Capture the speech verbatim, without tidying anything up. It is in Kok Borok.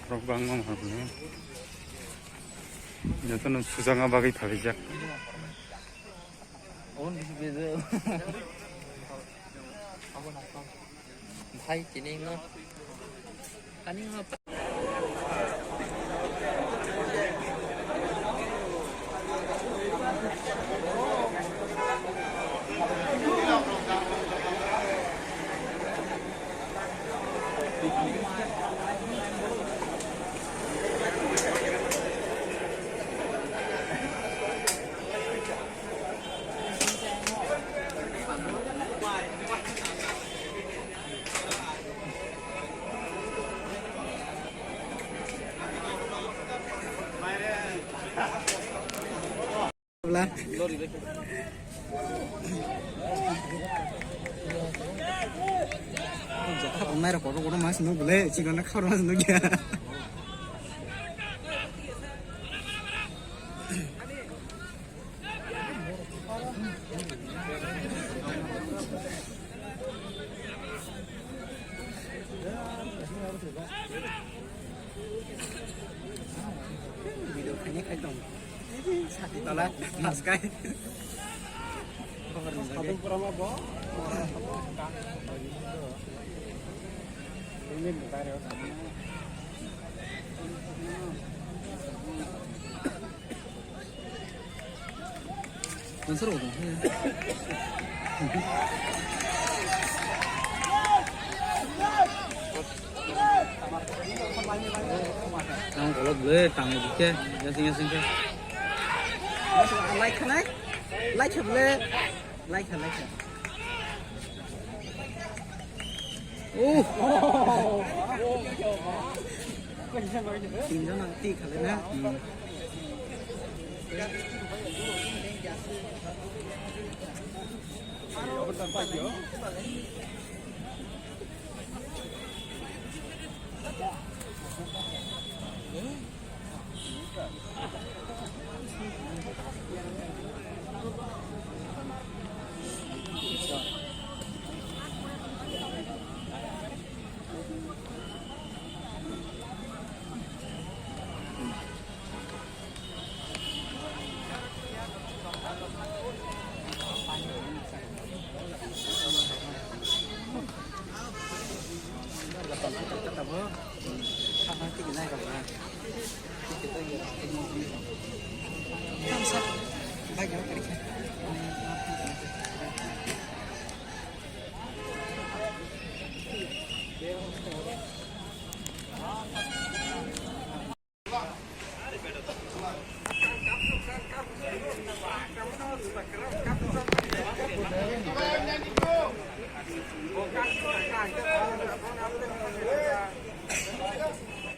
Borok bangma manwi jotono sujakna bagwi phaijak. Hai, tini no. Ani no. Bla. Jaka rwnai rok kotor kotor mas nuk bwle, chikon na khawrma nuk ya. Video khaini khai tong. Sati tola, mas kai. Ang kolok ble tang dike, yasing yasing ke. Like khanai, like khe ble, like khe, like khe. Oh. Tinjon ang ti khale na. Hmm.